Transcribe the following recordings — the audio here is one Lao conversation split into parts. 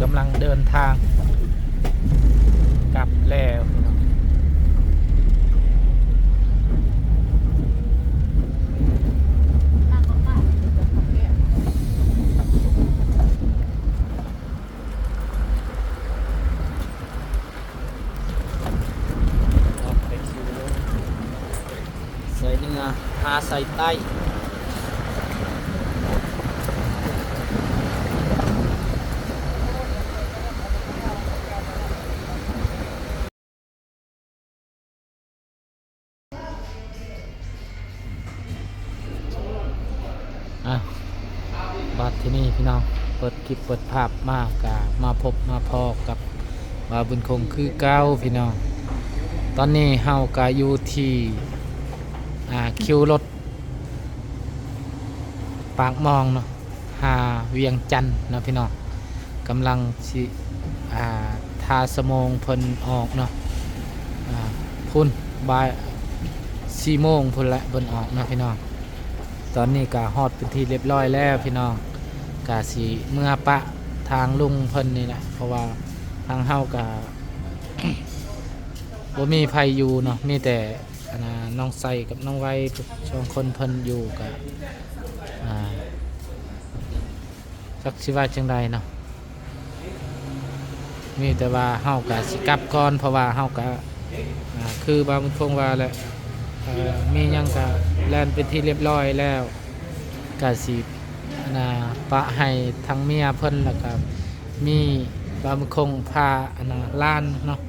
ກຳລັງເດີນທາງກັບແລ້ວພີ່ນ້ອງ. ໄຊເໜືອຫາໄຊໃຕ້. ອ່ະ ບັດທີນີ້ພີ່ນ້ອງ ເປີດຄລິບເປີດພາບມາ ກະມາພົບມາພໍ້ກັບບ່າວບຸນຄົງຄືເກົ່າພີ່ນ້ອງ. ຕອນນີ້ເຮົາກະຢູ່ທີ່ ອ່າ ຄິວລົດ ປາກໝ່ອງເນາະ ຫາວຽງຈັນເນາະພີ່ນ້ອງ. ກຳລັງຊິ ອ່າ ຖ້າຊົ່ວໂມງເພິ່ນອອກເນາະ ອ່າ ພຸ້ນ ບ່າຍ ສີ່ໂມງພຸ້ນແຫຼະເພິ່ນອອກເນາະພີ່ນ້ອງ. ຕອນນີ້ກະຮອດເປັນທີ່ລຽບຮ້ອຍແລ້ວພີ່ນ້ອງ ກະຊິເມືອປະທາງລຸງເພິ່ນນີ້ແຫຼະ ເພາະວ່າທາງເຮົາກະບໍ່ມີໃຜຢູ່ເນາະ ມີແຕ່ ອັນນ່າ ນ້ອງໄຊກັບນ້ອງໄວ ສອງຄົນເພິ່ນຢູ່ກະ ອ່າ ຈັກຊິວ່າຈັ່ງໃດເນາະ ມີແຕ່ວ່າເຮົາກະຊິກັບກ່ອນ ເພາະວ່າເຮົາກະ ອ່າ ຄືບ່າວບຸນຄົງວ່າແຫຼະ ເອີ ມີຫຍັງກະແລ່ນເປັນທີ່ລຽບຮ້ອຍແລ້ວ ກະຊິ ອັນນ່າ ປະໃຫ້ທາງເມຍເພິ່ນ ແລ້ວກະມີບ່າວບຸນຄົງພາ ອັນນ່າ ຫຼານເນາະ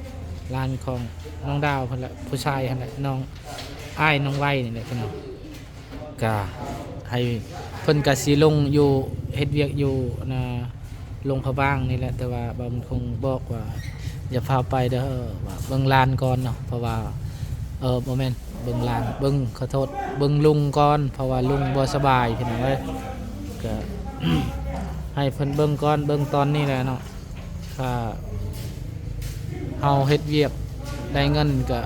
ຫຼານຂອງນ້ອງດາວເພິ່ນແຫຼະ ຜູ້ຊາຍຫັ້ນແຫຼະ ນ້ອງ ອ້າຍນ້ອງໄວນີ້ແຫຼະພີ່ນ້ອງ. ກະໃຫ້ເພິ່ນກະຊິລົງຢູ່ ເຮັດວຽກຢູ່ ອັນນ່າ ຫຼວງພະບາງນີ້ແຫຼະ ແຕ່ວ່າບ່າວບຸນຄົງບອກວ່າ ຢ່າຟ້າວໄປເດີ ວ່າເບິ່ງຫຼານກ່ອນເນາະ ເພາະວ່າ ເອີ ບໍ່ແມ່ນເບິ່ງຫຼານ ເບິ່ງ ຂໍໂທດ ເບິ່ງລຸງກ່ອນ ເພາະວ່າລຸງບໍ່ສະບາຍພີ່ນ້ອງເອີຍ. ກະ ໃຫ້ເພິ່ນເບິ່ງກ່ອນ ເບິ່ງຕອນນີ້ແຫຼະເນາະ. ຖ້າເຮົາເຮັດວຽກໄດ້ເງິນກະ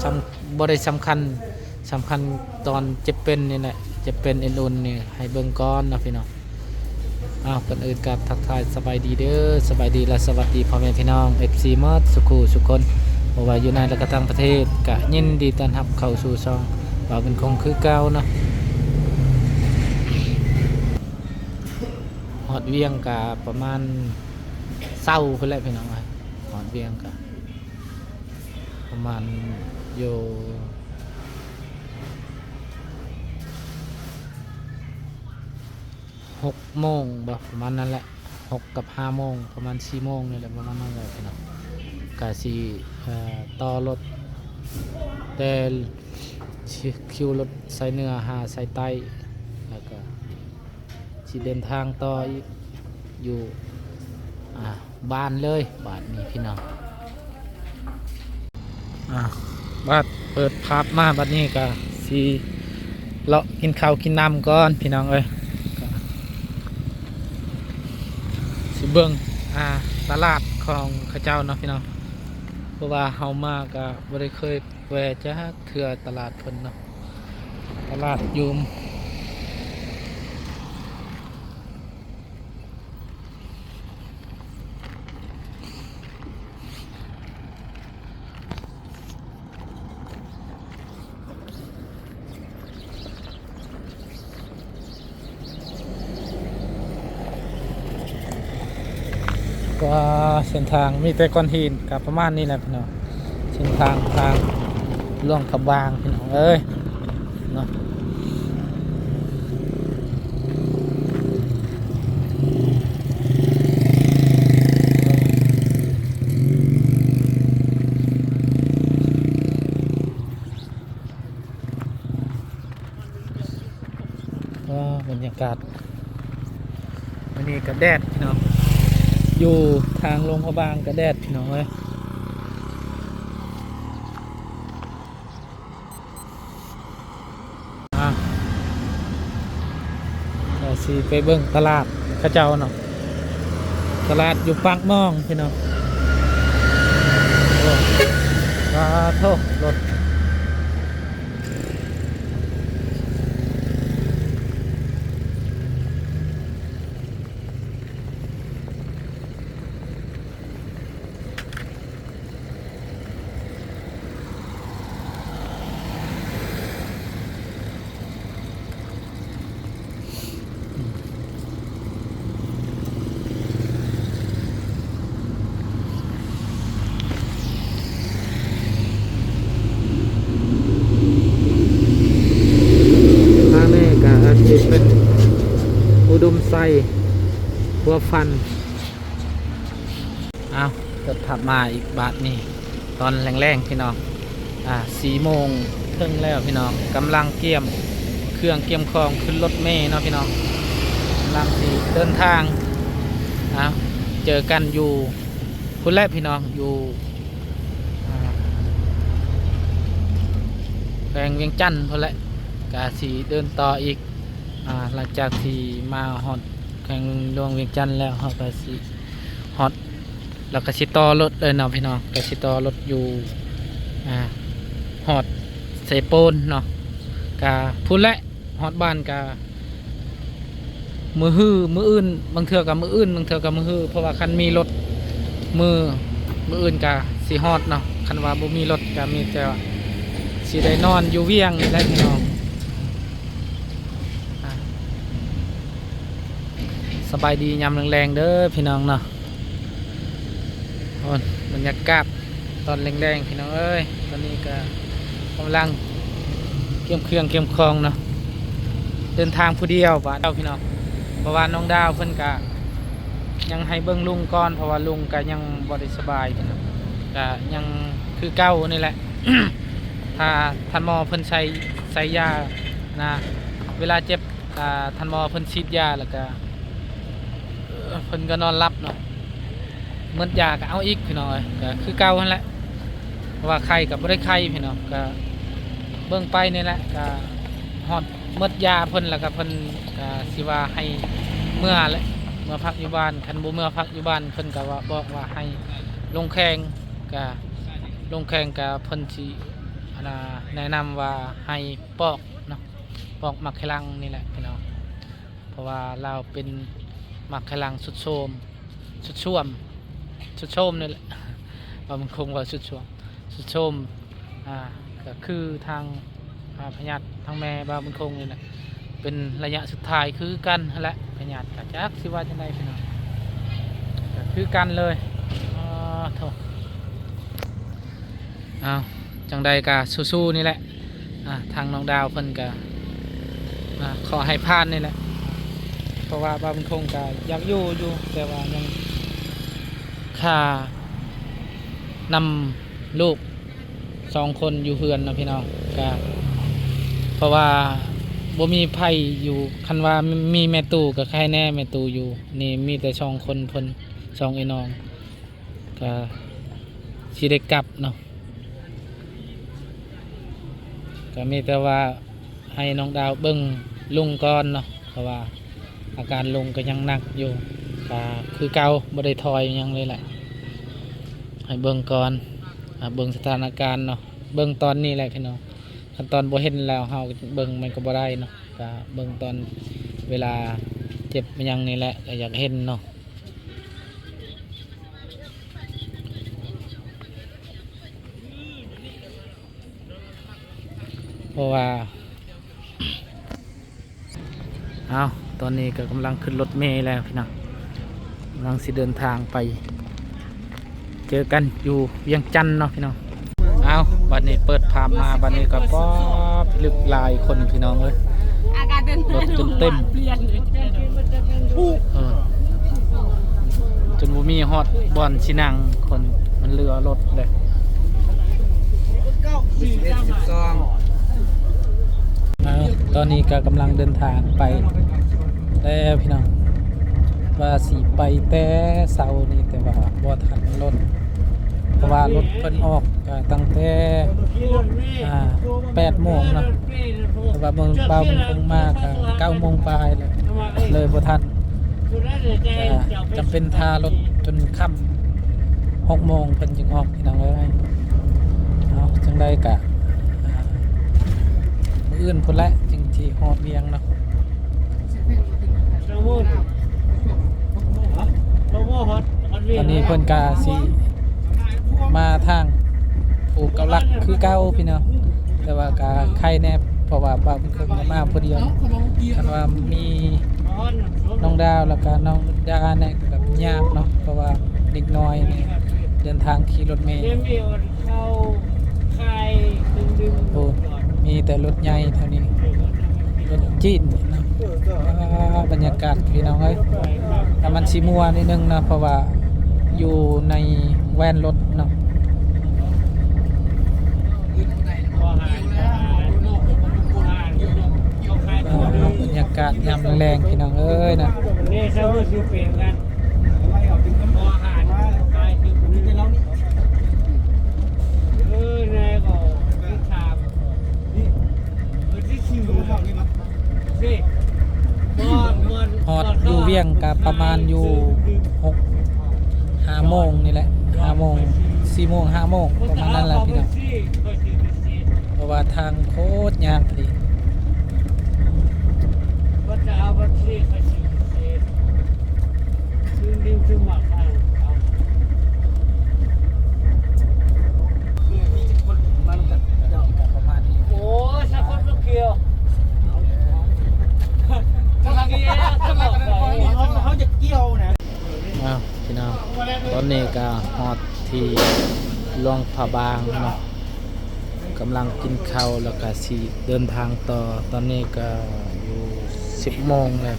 ສຳ ບໍ່ໄດ້ສຳຄັນ ສຳຄັນຕອນເຈັບເປັນນີ້ແຫຼະ ເຈັບເປັນເອັນອຸ່ນນີ້ ໃຫ້ເບິ່ງກ່ອນເນາະພີ່ນ້ອງ. ອ້າວ ກ່ອນອື່ນກະທັກທາຍສະບາຍດີເດີ ສະບາຍດີ ແລະ ສະຫວັດດີພໍ່ແມ່ພີ່ນ້ອງ ເອັຟຊີ ໝົດສູ່ຄູ່ສູ່ຄົນ ບໍ່ວ່າຢູ່ໃນ ແລະ ກະຕ່າງປະເທດ ກະຍິນດີຕ້ອນຮັບເຂົ້າສູ່ຊ່ອງບ່າວບຸນຄົງຄືເກົ່າເນາະ. ຮອດວຽງກະປະມານເຊົ້າພຸ້ນແຫຼະພີ່ນ້ອງເອີຍ ຮອດວຽງກະປະມານຢູ່ຫົກໂມງບໍ ປະມານນັ້ນແຫຼະ ຫົກກັບຫ້າໂມງ ປະມານສີ່ໂມງນີ້ແຫຼະ ປະມານນັ້ນແຫຼະພີ່ນ້ອງ. ກະຊິ ເອີ ຕໍ່ລົດແຕ່ ຄິວລົດສາຍເໜືອຫາສາຍໃຕ້ ແລ້ວກະຊິເດີນທາງຕໍ່ອີກຢູ່ ອ່າ ບ້ານເລີຍບາດນີ້ພີ່ນ້ອງ. ອ່າ ບາດເປີດພາບມາບາດນີ້ກະຊິເລາະກິນເຂົ້າກິນນ້ຳກ່ອນພີ່ນ້ອງເອີຍ ກະຊິເບິ່ງ ອ່າ ຕະຫຼາດຂອງເຂົາເຈົ້າເນາະພີ່ນ້ອງ ເພາະວ່າເຮົາມາກະບໍ່ໄດ້ເຄີຍ ແວ່ຈັກເທື່ອຕະຫຼາດເພິ່ນເນາະ ຕະຫຼາດຢູ່ ກະເສັ້ນທາງມີແຕ່ກ້ອນຫີນ ກະປະມານນີ້ແຫຼະພີ່ນ້ອງ ເສັ້ນທາງ ທາງຫຼວງພະບາງພີ່ນ້ອງເອີຍເນາະ. ວ້າ ບັນຍາກາດ ມື້ນີ້ກະແດດພີ່ນ້ອງ ຢູ່ທາງຫຼວງພະບາງກະແດດພີ່ນ້ອງເອີຍ. ອ່ະ ກະຊິໄປເບິ່ງຕະຫຼາດເຂົາເຈົ້າເນາະ ຕະຫຼາດຢູ່ປາກໝ່ອງພີ່ນ້ອງ. ໂອ້ ສາທຸ ລົດ. ພົວພັນ. ເອົາ ເປີດພາບມາອີກບາດນີ້ ຕອນແລງໆ ພີ່ນ້ອງ ອ່າ ສີ່ໂມງເຖິງແລ້ວພີ່ນ້ອງ ກຳລັງກຽມເຄື່ອງກຽມຂອງຂຶ້ນລົດເມເນາະພີ່ນ້ອງ ກຳລັງຊິເດີນທາງ. ເອົາ ເຈີກັນຢູ່ພຸ້ນແຫຼະພີ່ນ້ອງ ຢູ່ ອ່າ ແຂວງວຽງຈັນພຸ້ນແຫຼະ ກະຊິເດີນຕໍ່ອີກ. ອ່າ ຫຼັງຈາກທີ່ມາຮອດແຂວງຫຼວງວຽງຈັນແລ້ວ ເຮົາກະຊິຮອດ ແລ້ວກະຊິຕໍ່ລົດເລີຍເນາະພີ່ນ້ອງ ກະຊິຕໍ່ລົດຢູ່ ອ່າ ຮອດເຊໂປນເນາະ ກະພຸ້ນແຫຼະ ຮອດບ້ານກະມື້ຮື ມື້ອື່ນ ບາງເທື່ອກະມື້ອື່ນ ບາງເທື່ອກະມື້ຮື ເພາະວ່າຄັນມີລົດມື້ ມື້ອື່ນກະຊິຮອດເນາະ ຄັນວ່າບໍ່ມີລົດກະມີແຕ່ວ່າຊິໄດ້ນອນຢູ່ວຽງນີ້ແຫຼະພີ່ນ້ອງ. ອ່າ ສະບາຍດີຍາມແລງໆ ເດີພີ່ນ້ອງເນາະ. ໂອ້ຍ ບັນຍາກາດຕອນແລງໆ ພີ່ນ້ອງເອີຍ ຕອນນີ້ກະກຳລັງກຽມເຄື່ອງກຽມຂອງເນາະ ເດີນທາງຜູ້ດຽວບາດເຈົ້າພີ່ນ້ອງ ເພາະວ່ານ້ອງດາວເພິ່ນກະຍັງໃຫ້ເບິ່ງລຸງກ່ອນ ເພາະວ່າລຸງກະຍັງບໍ່ໄດ້ສະບາຍພີ່ນ້ອງ ກະຍັງຄືເກົ່ານີ້ແຫຼະ ຖ້າທ່ານໝໍເພິ່ນໃສ່ ໃສ່ຢານະ ເວລາເຈັບ ຖ້າທ່ານໝໍເພິ່ນສີດຢາແລ້ວກະ ເພິ່ນກະນອນຫຼັບເນາະ ໝົດຢາກະເອົາອີກພີ່ນ້ອງເອີຍ ກະຄືເກົ່າຫັ້ນແຫຼະ ເພາະວ່າໄຂ້ກະບໍ່ໄດ້ໄຂ້ພີ່ນ້ອງ ກະເບິ່ງໄປນີ້ແຫຼະ ກະຮອດໝົດຢາເພິ່ນແລ້ວກະເພິ່ນກະຊິວ່າໃຫ້ເມືອແຫຼະ ເມືອພັກຢູ່ບ້ານ ຄັນບໍ່ເມືອພັກຢູ່ບ້ານເພິ່ນກະວ່າ ບອກວ່າໃຫ້ລົງແຂວງ ກະລົງແຂວງກະເພິ່ນຊິ ອັນນ່າ ແນະນຳວ່າໃຫ້ປອກເນາະ ປອກໝາກໄຂ່ລັງນີ້ແຫຼະພີ່ນ້ອງ ເພາະວ່າລາວເປັນໝາກໄຂ່ລັງຊຸດໂຊມ ຊຸດຊວມ ຊຸດໂຊມນີ້ແຫຼະ ວ່າມັນຄົງວ່າຊຸດຊວມ ຊຸດໂຊມ ອ່າ ກະຄືທາງ ອ່າ ພະຍາດທາງແມ່ບ່າວບຸນຄົງນີ້ແຫຼະ ເປັນໄລຍະສຸດທ້າຍຄືກັນຫັ້ນແຫຼະ ພະຍາດກະຈັກຊິວ່າຈັ່ງໃດພີ່ນ້ອງ ກະຄືກັນເລີຍ. ອໍ ໂທ້ ເອົາ ຈັ່ງໃດກະສູ້ໆ ນີ້ແຫຼະ ອ່າ ທາງນ້ອງດາວເພິ່ນກະ ອ່າ ຂໍໃຫ້ຜ່ານນີ້ແຫຼະ ເພາະວ່າບ່າວບຸນຄົງກະຢາກຢູ່ຢູ່ ແຕ່ວ່າຍັງຄານຳລູກສອງຄົນຢູ່ເຮືອນເນາະພີ່ນ້ອງ ກະ ເພາະວ່າບໍ່ມີໃຜຢູ່ ຄັນວ່າມີແມ່ຕູ້ກະໄຄແດ່ ແມ່ຕູ້ຢູ່ນີ້ມີແຕ່ສອງຄົນເພິ່ນ ສອງເອື້ອຍນ້ອງ ກະຊິໄດ້ກັບເນາະ ກະມີແຕ່ວ່າໃຫ້ນ້ອງດາວເບິ່ງລຸງກ່ອນເນາະ ເພາະວ່າອາການລຸງກະຍັງໜັກຢູ່ ກະຄືເກົ່າ ບໍ່ໄດ້ຖອຍຫຍັງເລີຍແຫຼະ ໃຫ້ເບິ່ງກ່ອນ ອ່າ ເບິ່ງສະຖານະການເນາະ ເບິ່ງຕອນນີ້ແຫຼະພີ່ນ້ອງ ຄັນຕອນບໍ່ເຫັນແລ້ວເຮົາເບິ່ງມັນກະບໍ່ໄດ້ເນາະ ກະເບິ່ງຕອນເວລາເຈັບຫຍັງນີ້ແຫຼະ ກະຢາກເຫັນເນາະ. ເພາະວ່າ ເອົາ ຕອນນີ້ກະກຳລັງຂຶ້ນລົດເມແລ້ວພີ່ນ້ອງ ກຳລັງຊິເດີນທາງໄປ ເຈີກັນຢູ່ວຽງຈັນເນາະພີ່ນ້ອງ. ເອົາ ບາດນີ້ເປີດພາບມາ ບາດນີ້ກະ ປອບ ພິລຶກຫຼາຍຄົນພີ່ນ້ອງເອີຍ ລົດຈົນເຕັມ ເອີ ຈົນບໍ່ມີຮອດບ່ອນຊິນັ່ງ ຄົນມັນເຫຼືອລົດເດ້. ເອົາ ຕອນນີ້ກະກຳລັງເດີນທາງໄປແລ້ວພີ່ນ້ອງ ວ່າຊິໄປແຕ່ເຊົ້ານີ້ ແຕ່ວ່າບໍ່ທັນລົດ ເພາະວ່າລົດເພິ່ນອອກກະຕັ້ງແຕ່ ອ່າ ແປດໂມງເນາະ ແຕ່ວ່າເບິ່ງບ່າວບຸນຄົງມາກະເກົ້າໂມງປາຍແລ້ວ ເລີຍບໍ່ທັນ ກະຈຳເປັນຖ້າລົດຈົນຄ່ຳ ຫົກໂມງເພິ່ນຈຶ່ງອອກພີ່ນ້ອງເອີຍ. ເອົາ ຈັ່ງໃດກະ ອ່າ ມື້ອື່ນພຸ້ນແຫຼະຈຶ່ງຊິຮອດວຽງເນາະ. ຕອນນີ້ເພິ່ນກະຊິມາທາງພູເກົ້າຫຼັກຄືເກົ່າພີ່ນ້ອງ ແຕ່ວ່າກະໄຄແດ່ ເພາະວ່າບ່າວບຸນຄົງມາຜູ້ດຽວ ຄັນວ່າມີນ້ອງດາວ ແລ້ວກະນ້ອງດາແດ່ກະຍາກເນາະ ເພາະວ່າເດັກນ້ອຍນີ້ເດີນທາງຂີ່ລົດເມ ໂອ້ ມີແຕ່ລົດໃຫຍ່ເທົ່ານີ້ ລົດຈີນເນາະ. ອ່າ ບັນຍາກາດພີ່ນ້ອງເອີຍ ແຕ່ມັນຊິມົວນິດໜຶ່ງເນາະ ເພາະວ່າຢູ່ໃນແວ່ນລົດເນາະ. ບັນຍາກາດຍາມແລງໆ ພີ່ນ້ອງເອີຍນະ. ຮອດຢູ່ວຽງກະປະມານຢູ່ຫົກ ຫ້າໂມງນີ້ແຫຼະ ຫ້າໂມງ ສີ່ໂມງ ຫ້າໂມງ ປະມານນັ້ນແຫຼະພີ່ນ້ອງ ເພາະວ່າທາງໂຄດຍາກອີກ. ອ້າວ ພີ່ນ້ອງ ຕອນນີ້ກະຮອດທີ່ຫຼວງພະບາງເນາະ ກຳລັງກິນເຂົ້າ ແລ້ວກະຊິເດີນທາງຕໍ່. ຕອນນີ້ກະຢູ່ສິບໂມງແລ້ວ.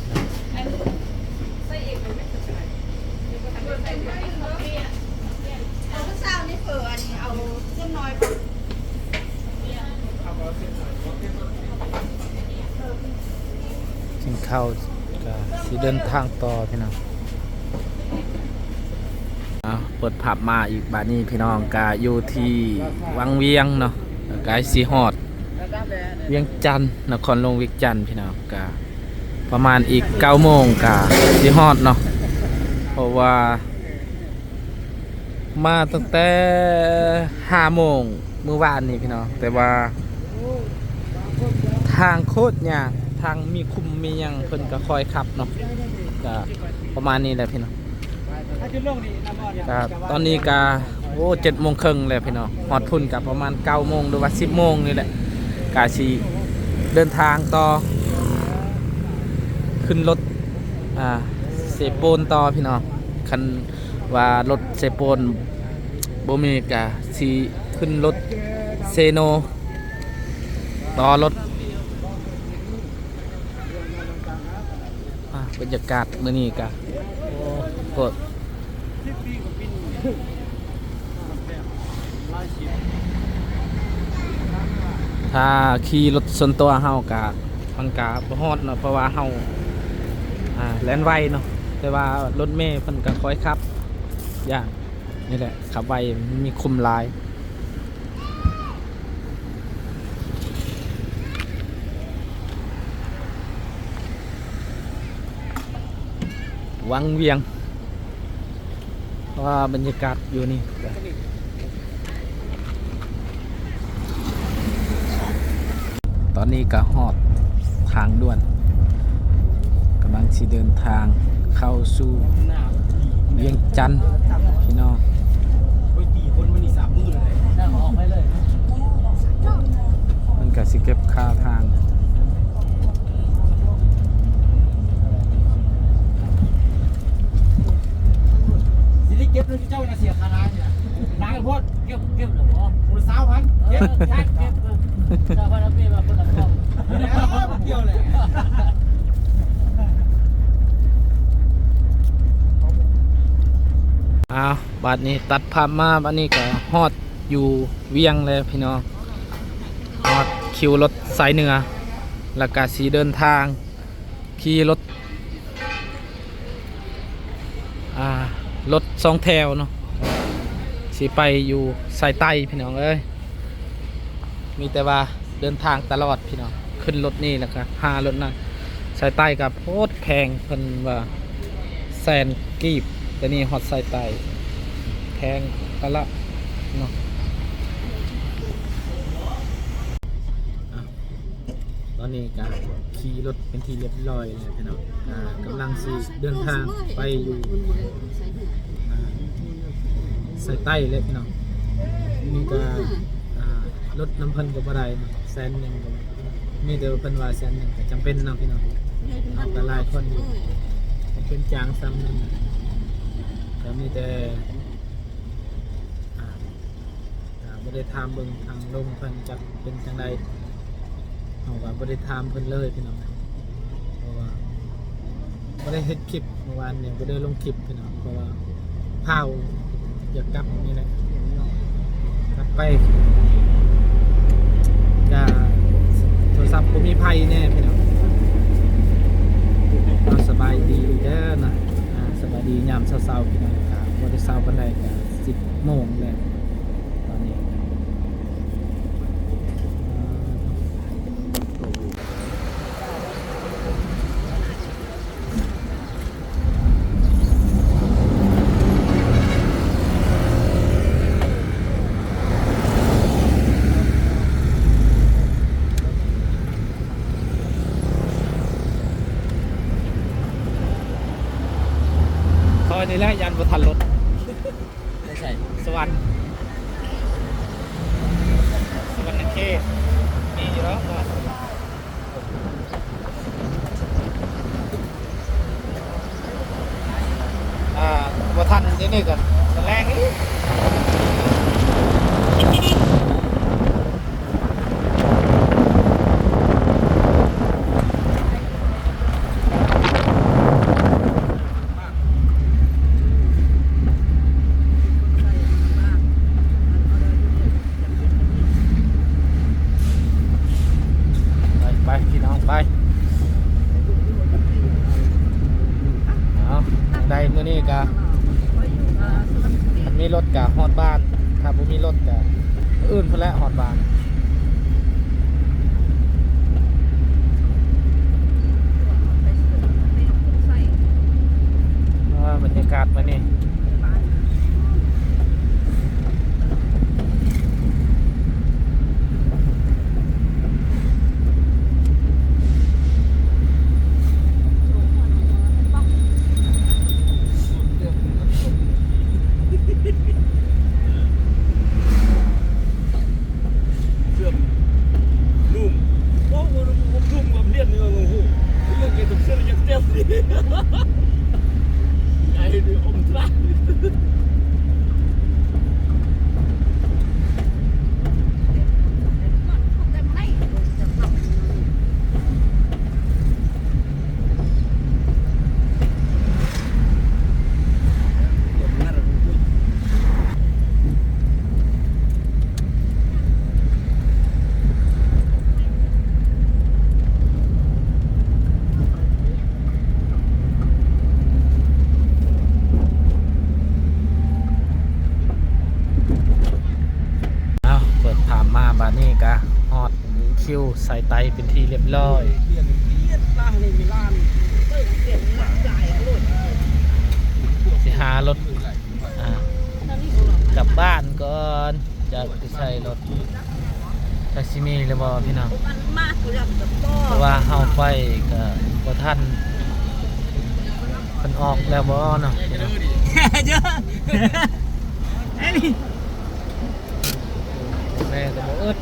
ເອົາເຊົ້ານີ້ເຝີອັນນີ້ ເອົາເສັ້ນນ້ອຍບໍ່? ກິນເຂົ້າກະຊິເດີນທາງຕໍ່ພີ່ນ້ອງ. ເອົາ ເປີດພາບມາອີກບາດນີ້ພີ່ນ້ອງ ກະຢູ່ທີ່ວັງວຽງເນາະ ໃກ້ຊິຮອດວຽງຈັນ ນະຄອນຫຼວງວຽງຈັນພີ່ນ້ອງ. ກະປະມານອີກເກົ້າໂມງກະຊິຮອດເນາະ ເພາະວ່າ ມາຕັ້ງແຕ່ຫ້າໂມງມື້ວານນີ້ພີ່ນ້ອງ ແຕ່ວ່າທາງໂຄດຍາກ ທາງມີຂຸມມີຫຍັງ ເພິ່ນກະຄ່ອຍຂັບເນາະ ກະປະມານນີ້ແຫຼະພີ່ນ້ອງ. ກະຕອນນີ້ກະ ໂອ້ ເຈັດໂມງເຄິ່ງແລ້ວພີ່ນ້ອງ ຮອດພຸ້ນກະປະມານເກົ້າໂມງ ຫຼືວ່າສິບໂມງນີ້ແຫຼະ ກະຊິເດີນທາງຕໍ່ ຂຶ້ນລົດ ອ່າ ເຊໂປນຕໍ່ພີ່ນ້ອງ. ຄັນ ວ່າລົດເຊໂປນບໍ່ມີກະຊິຂຶ້ນລົດເຊໂນຕໍ່ລົດ. ອ່າ ບັນຍາກາດມື້ນີ້ກະ ໂອ້ ໂຄດ ຖ້າຂີ່ລົດສ່ວນຕົວເຮົາກະ ມັນກະບໍ່ຮອດເນາະ ເພາະວ່າເຮົາ ອ່າ ແລ່ນໄວເນາະ ແຕ່ວ່າລົດເມເພິ່ນກະຄ່ອຍຂັບ ຢ້ານ ນີ້ແຫຼະ ຂັບໄວ ມັນມີຂຸມຫຼາຍ. ວັງວຽງ ເພາະວ່າບັນຍາກາດຢູ່ນີ້ ຕອນນີ້ກະຮອດທາງດ່ວນ ກຳລັງຊິເດີນທາງເຂົ້າສູ່ວຽງຈັນພີ່ນ້ອງ. ມັນກະຊິເກັບຄ່າທາງ. ຊິໄດ້ເກັບນຳເຈົ້ານະ ເສຍຄ່າທາງນີ້ນະ ຫຼາຍໂພດ. ເກັບ ເກັບແລ້ວບໍ່? ຄົນລະຊາວພັນ ເກັບ ເກັບ ເກັບ ຊາວພັນເອົາເປມາຄົນລະກອງ. ດຽວແຫຼະ. ອ້າວ ບາດນີ້ຕັດພາບມາ ບາດນີ້ກະຮອດຢູ່ວຽງແລ້ວພີ່ນ້ອງ ຮອດຄິວລົດສາຍເໜືອ ແລ້ວກະຊິເດີນທາງ ຂີ່ລົດ ອ່າ ລົດສອງແຖວເນາະ ຊິໄປຢູ່ສາຍໃຕ້ພີ່ນ້ອງເອີຍ. ມີແຕ່ວ່າເດີນທາງຕະຫຼອດພີ່ນ້ອງ ຂຶ້ນລົດນີ້ແລ້ວກະຫາລົດນັ້ນ. ສາຍໃຕ້ກະໂພດແພງ ເພິ່ນວ່າແສນກີບ ແຕ່ນີ້ຮອດສາຍໃຕ້ ແພງປະລະເນາະ. ຕອນນີ້ກະຂີ່ລົດເປັນທີ່ລຽບຮ້ອຍແລ້ວພີ່ນ້ອງ ອ່າ ກຳລັງຊິເດີນທາງໄປຢູ່ ອ່າ ສາຍໃຕ້ແລ້ວພີ່ນ້ອງ. ນີ້ກະ ອ່າ ລົດນຳເພິ່ນກະບໍ່ໄດ້ ແສນໜຶ່ງກະ ມີແຕ່ວ່າເພິ່ນວ່າແສນໜຶ່ງກະຈຳເປັນເນາະພີ່ນ້ອງ ເຮົາກະຫຼາຍຄົນຢູ່ ເປັນຈ້າງສ່ຳນັ້ນ ກະມີແຕ່ ອ່າ ກະບໍ່ໄດ້ຖາມເບິ່ງທາງລົງເພິ່ນຈັກເປັນຈັ່ງໃດ ເຮົາກະບໍ່ໄດ້ຖາມເພິ່ນເລີຍພີ່ນ້ອງ ເພາະວ່າ ບໍ່ໄດ້ເຮັດຄລິບ ເມື່ອວານນີ້ບໍ່ໄດ້ລົງຄລິບພີ່ນ້ອງ ເພາະວ່າພາວຢາກກັບນີ້ແຫຼະ ກັບໄປ ກະໂທລະສັບບໍ່ມີໄຟແດ່ພີ່ນ້ອງ. ເອົາ ສະບາຍດີເດີນະ ອາ ສະບາຍດີຍາມເຊົ້າໆ ພີ່ນ້ອງ ກະບໍ່ໄດ້ເຊົ້າປານໃດ ກະສິບໂມງແລ້ວຕອນນີ້. ຂ້ອຍນີ້ແຫຼະຢ້ານບໍ່ທັນລົດ. ໄປໃສ? ສະຫວັນ ສະຫວັນນະເຂດ ມີຢູ່ດອກ ອ່າ ບໍ່ທັນ ດຽວນີ້ກໍແລງອີກ. ໄປໆ ພີ່ນ້ອງ ໄປ. ເອົາ ຈັ່ງໃດມື້ນີ້ກະ ຄັນມີລົດກະຮອດບ້ານ ຖ້າບໍ່ມີລົດກະ ມື້ອື່ນພຸ້ນແຫຼະຮອດບ້ານ. ເອີ ບັນຍາກາດມື້ນີ້ ເຊື່ອມນຸ່ມ ໂອ້ ນຸ່ມ ນຸ່ມກັບລຽນນີ້ ໂອ້ໂຫ ລຽນເກັບເສັ້ນຢາກເຕັມ ໄອ້ນີ້ອົມທະລາຍ. ເອົາ ເປີດພາບມາບາດນີ້ກະຮອດຄິວສາຍໃຕ້ເປັນທີ່ລຽບລ້ອຍ. ຊິຫາລົດ ອ່າ ກັບບ້ານກ່ອນ ຈັກຊິໃສ່ລົດ ຈັກຊິມີຫຼືບໍ່ພີ່ນ້ອງ ເພາະວ່າເຮົາໄປກະບໍ່ທັນ ເພິ່ນອອກແລ້ວບໍ່ເນາະພີ່ນ້ອງ. ແມ່ກະບໍ່ອຶດ.